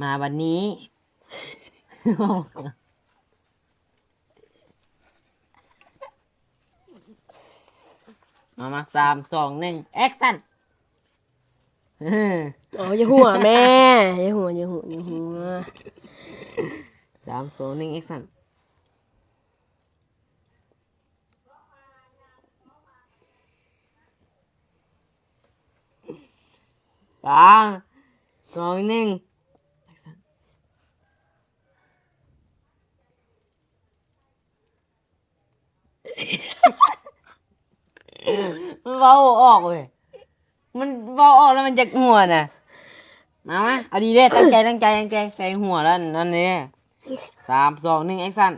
ມາບັດນີ້ ມາ ມາ ສາມ ສອງ ໜຶ່ງ ແອັກຊັນ. ເອີ ເອົາ ຢ່າຫົວແມ່ ຢ່າຫົວ ຢ່າຫົວ ຢ່າຫົວ. ສາມ ສອງ ໜຶ່ງ ແອັກຊັນ. ສາມ ສອງ ໜຶ່ງ ແອັກຊັນ. ມັນເວົ້າບໍ່ອອກເວີຍ ມັນເວົ້າອອກແລ້ວມັນຢາກຫົວນະ. ມາ ມາ ເອົາດີເດ້ ຕັ້ງໃຈ ຕັ້ງໃຈ ຕັ້ງໃຈ ໃສ່ຫົວແລ້ວນັ້ນເດ້. ສາມ ສອງ ໜຶ່ງ ແອັກຊັນ.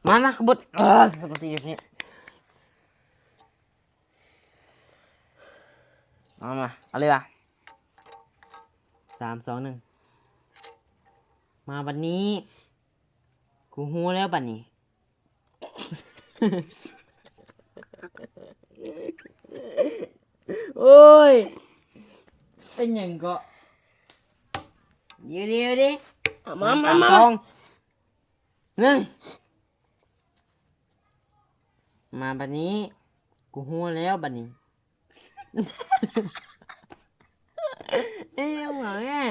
ມາ ມາ ຂະບົດ ເອີ ສະກອດຕີແບບນີ້. ມາ ມາ ເອົາເລີຍວ່າ ສາມ ສອງ ໜຶ່ງ ມາບັດນີ້ ກູຮູ້ແລ້ວບັດນີ້. ໂອ້ຍ ເປັນຫຍັງເກາະ? ດຽວໆ ເດ ເອົາມາ ມາ ສາມ ມາ ສອງ ໜຶ່ງ ມາບັດນີ້ ກູຮູ້ແລ້ວບັດນີ້. ເອີ ເອົາມາແມ່.